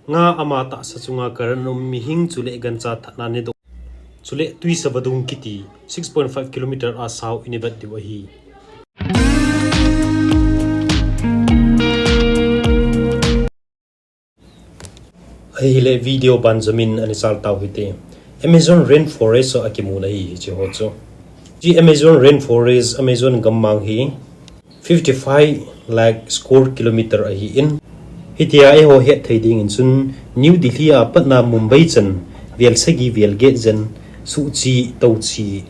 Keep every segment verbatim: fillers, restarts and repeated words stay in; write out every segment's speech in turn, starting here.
Nga ama tahsa chunga current um, mihing chule gancha thatna nedoh. Chule tuisa vadung kiti six point five kilometer a sao ina vet diu ahi. Ahile video ban jomin ana chal tau hite. Amazon rainforest a akimun ahi hiche ho chu. Hiche Amazon rainforest, Amazon gammang hi fifty-five lakh square kilometer ahin. Hitia eiho het thei dingin chun New Delhi a patna Mumbai chan vel sagi vel get jen suhchi tochi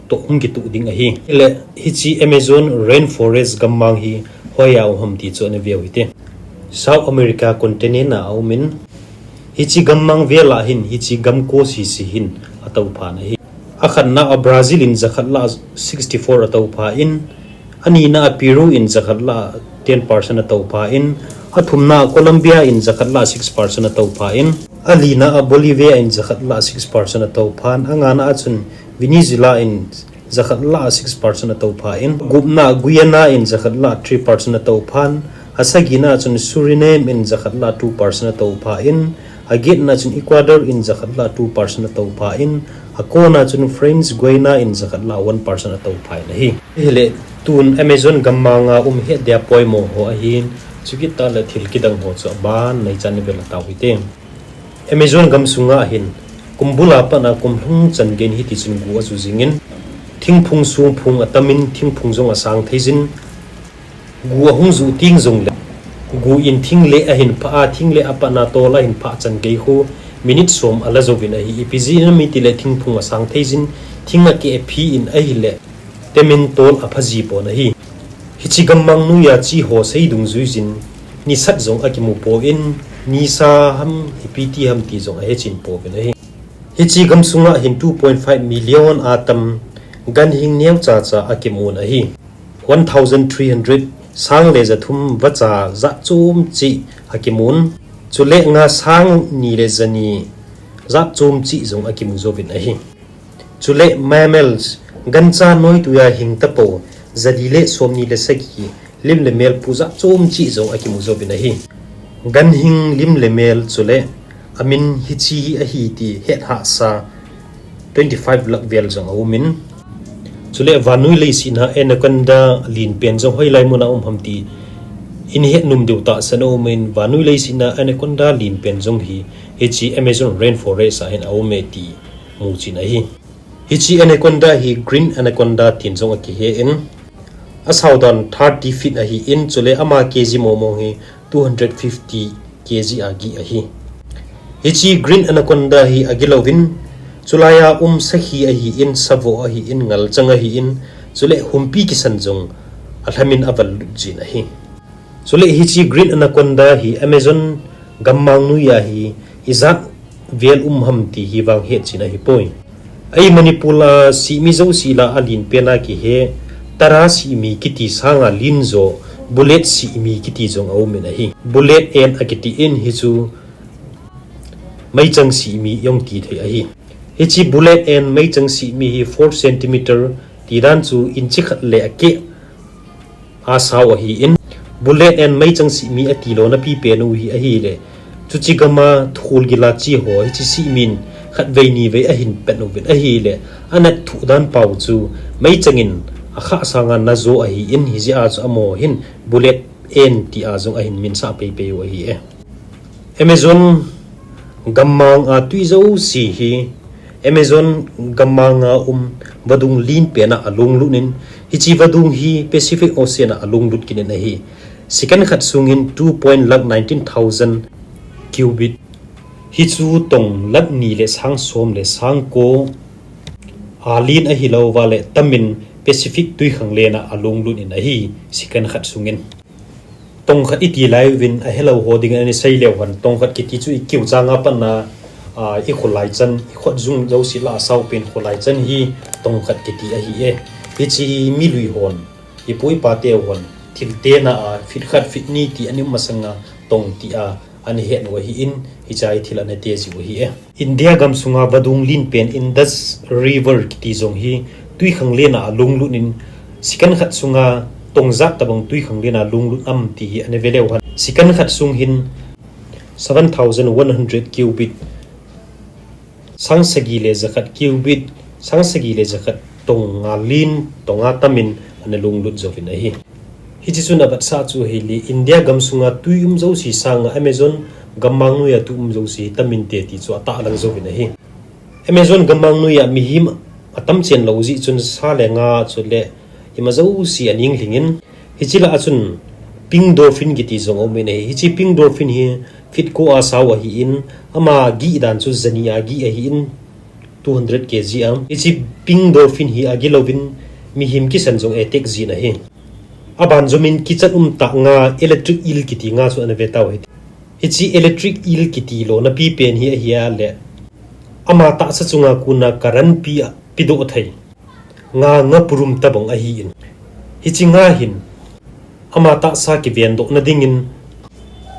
toh hung kituh ding ahi. Hile hiche Amazon rainforest gammang hi hoiya um ham ti chu ana veu hite. South America continent a aumin, hiche gammang vel a hin hiche gam ko sese hin atouphan ahi. Akhatna a Brazil in jakhat lah sixty-four atouphan, anina a Peru in jakhat lah ten percent atouphan, athumna a Colombia in jakhat lah six percent atouphan, alina a Bolivia in jakhat lah six percent atouphan, angana a chun Venezuela in jakhat lah six percent atouphan, gupna a Guyana in jakhat lah three percent atouphan, asagina a chun Suriname in jakhat lah two percent atouphan, agetna chun Ecuador in jakhat lah two percent atouphan, akona chun France Guyana in jakhat lah one percent atouphan ahi. Hile tun Amazon gammang a um het dia poimo ho ahin, chukit tah le thil kidang ho chu aban neichan ni vel atau hite. Amazon gamsunga hin kum bula patna kum lhung chan gei in hiti chun gu aju jingin, thingphung sungphung atamin thingphung jong asang thei jin, gu ahung ju ting jongle, gu in thing le ahin phah a, thing le apatna tol ahin phah chan gei khu minute som ala jouvin ahi. Ipi jeh inem itile thingphung asang thei jin, thing akeh phi in ahile temin tol apha ji pon ahi. Hiche gammang noiya che ho sei dungjuijin nisat jong akimu pon, nisa ham ipi ti ham ti jong ahechen pouvin ahi. Hiche gamsunga hin two point five million atam ganhing neocha cha akimun ahi. One thousand three hundred, sang le jathum vacha jat chom cheh akimun, chule nga sang ni le jani jat chom cheh jong akimu jouvin ahi. Chule mammals, gancha noitui a hing tapou, jali le somni le sagi, lim le mel pu jat chom cheh jong akimu jouvin ahi. Ganhing lim le mel chule amin hiche hi ahi ti het hahsa twenty-five lakh vel jong aumin. Chule vannoi leiset a anaconda len pen jong hoilai muna um ham ti in het nom diu tahsan aumin, vannoi leiset a anaconda len pen jong hi hiche Amazon rainforest a hin aume ti muchen ahi. Hiche anaconda hi green anaconda tin jong akihen, asao dan thirty feet ahin, chule ama K G mong mong hi two hundred fifty K G agi ahi. Hiche green anaconda hi agilouvin, chulaiya um sakhi ahin, savoh ahin, ngalchang ahin, chule humpi kisan jong alhamin aval lut jin ahi. Chule hiche green anaconda hi Amazon gammang noiya hi ijat vel um ham ti hi vang hetchen ahipoi. Ei Manipur a simi jouse lah a len pen a kihe, tara simi kiti sanga len jo, bullet simi kiti jong aumin ahi. Bullet ant akitin hichu meichang simi jong ti thei ahi. Hiche bullet ant meichang simi hi four centimeter ti dan chu inch khat le akeh asao ahin, bullet ant meichang simi atilona pipen u hi ahile, chuche gama thul gila che ho hiche simin khatvei nivei ahin pet uvin ahile, anat thuh dan pau chu meichang in akhah sanga najo ahin, hijeh a chu amaho hin bullet ant tia jong ahin minsah peipei u ahi e. Amazon gammang a tui jouse hi Amazon gammang a um vadung len pen a alunglut in, hiche vadung hi Pacific Ocean a alunglut kit in ahi. Second khat sungin two point lakh nineteen thousand cubic, hichu tong lakh ni le sang som le sang ko alen ahilouva le tamin Pacific twikhanglen a alunglut in ahi, second khat sungin. Tongkhat iti lai uvin ahelou ho dingin ana sei leu hen, tongkhat kiti chu ikiu changa patna, a, ikholai chan, ikhut jung jouse lah a saopen kholai chan hi tongkhat kiti ahi e. Hiche hi milui hon, ipu ipa tehon thil tena a, feet khat feet ni ti ana um masanga tong tia ana het u ahin, hiche hi thil ana tejiu ahi e. India gamsunga vadung len pen Indus River kiti jong hi twikhanglen a alunglut in, second khat sunga tong jat tabang twikhanglen a lunglut am ti hi ana ve leu hen. Second khat sung hin seven thousand one hundred cubit, sang sagi le jakhat cubit, sang sagi le jakhat tonga lin, tonga tamin ana lunglut jouvin ahi. Hiche chun avetsah chu ahile India gamsunga tui um jouse sanga Amazon gammang noiya tui um jouse tamin te ti chu atahlang jouvin ahi. Amazon gammang noiya mihem atam chen lou jeh chun sa le nga chule ima jouse aning lhingin, hiche lah a chun pink dolphin kiti jong aumin ahi. Hiche pink dolphin hi feet ko a sao ahin, ama gih dan chu jani a gih ahin, two hundred K G a. Hiche pink dolphin hi agih louvin mihem kisan jong attack jin ahi. Aban jomin kichat umtah nga electric eel kiti nga chu ana ve tau hite. Hiche electric eel kiti lona pipen hi ahile ama tahsa chunga kona current pi, pedoh thei nga, nga purum tabang ahin. Hiche nga hin ama tahsa kivendohna dingin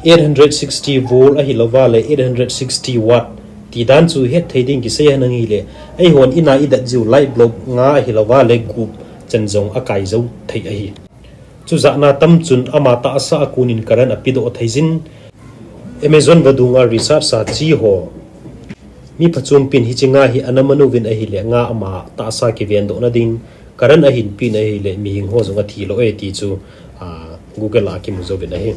eight hundred sixty volt ahilouva le eight hundred sixty watt ti dan chu hetthei ding kisei henlang hile, eihon ina idat jiu light bulb nga ahilouva le gup chan jong akai jou thei ahi. Chujeh a tam chun ama tahsa a konin current apedoh thei jin, Amazon vadunga research sa chi ho mi phachumpin hiche nga hi ana man uvin ahile nga ama tahsa kivendohna ding current ahin pin ahile mihem ho jong athi lou e ti chu, a, Google a kimu jouvin ahi.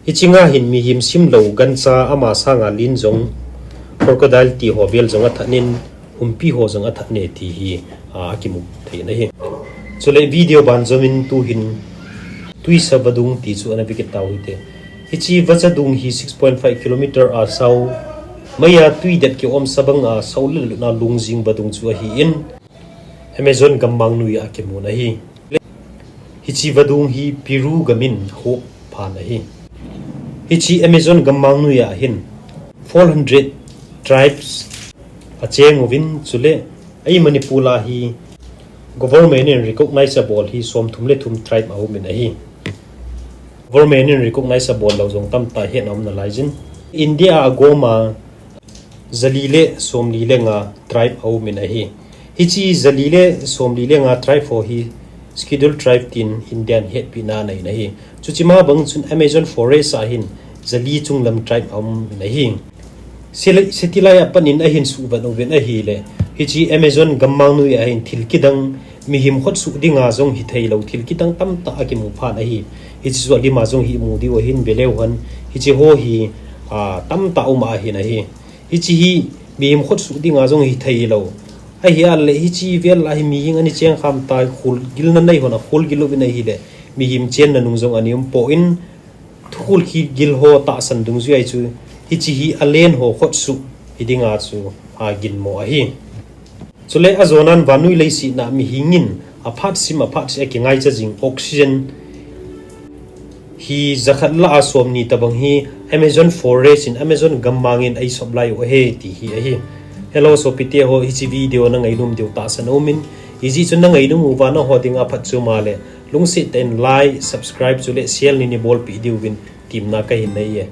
Hiche nga hin mihem simlou gancha ama sanga lin jong crocodile ti ho vel jong athat in, humpi ho jong athat e ti hi, a, akimu thei in ahi. Chule video ban jomin tuhin Twisa vadung ti chu ana ve kit tau hite. Hiche vacha dung hi six point five kilometer a sao, meiya tui det kiom sa banga sao le lutna lungjing vadung chu ahin, Amazon gammang noiya akimun ahi. Hiche vadung hi Peru gamin hop phan ahi. Hiche Amazon gammang noiya hin four hundred tribes acheng uvin, chule ei Manipur a hi government in recognize abol hi somthum le thum tribe aumin ahi. Government in recognize abol lou jong tamtah hetna um nalai jin. India a agoma jali le somli le nga tribe aumin ahi. Hiche jali le somli le nga tribe ho hi Scheduled Tribe tin India in hetpina anei in ahi. Chuche ma bang chun Amazon Forest a hin jali chunglam tribe aumin ahi. Sel-, Satellite a panin ahin suhvet uvin ahile, hiche Amazon gammang noiya hin thil kidang, mihem khotsuh dinga jong hithei lou thil kidang tamtah akimu phan ahi. Hiche chu alima jong hi imu diu ahin, veleu hen, hiche ho hi, a, tamtah um ahin ahi. Hiche hi mihem khotsuh dinga jong hithei lou. Ahile hiche vel a hi mihem ana cheng kham tai, kholgilna nei hon akholgil uvin ahile, mihem chenna nung jong ana um poi, thukhul kigil ho tahsan dungjuia chu hiche hi alen ho khotsuh hi dinga chu aginmo ahi. Chule ajonan vannoi leiset a mihem in aphat sim aphat sim a kingaicha jing oxygen hi jakhat lah a somni tabang hi Amazon Forest in, Amazon gammang in eisupply u ahi ti hi ahi. Hello sopite ho, hiche video nangainom diu tahsan aumin, hijeh chun nangainom uva nangho dinga phatchom a le lungset tah in like, subscribe chule share neina bolpeh diuvin temna kahin nei e.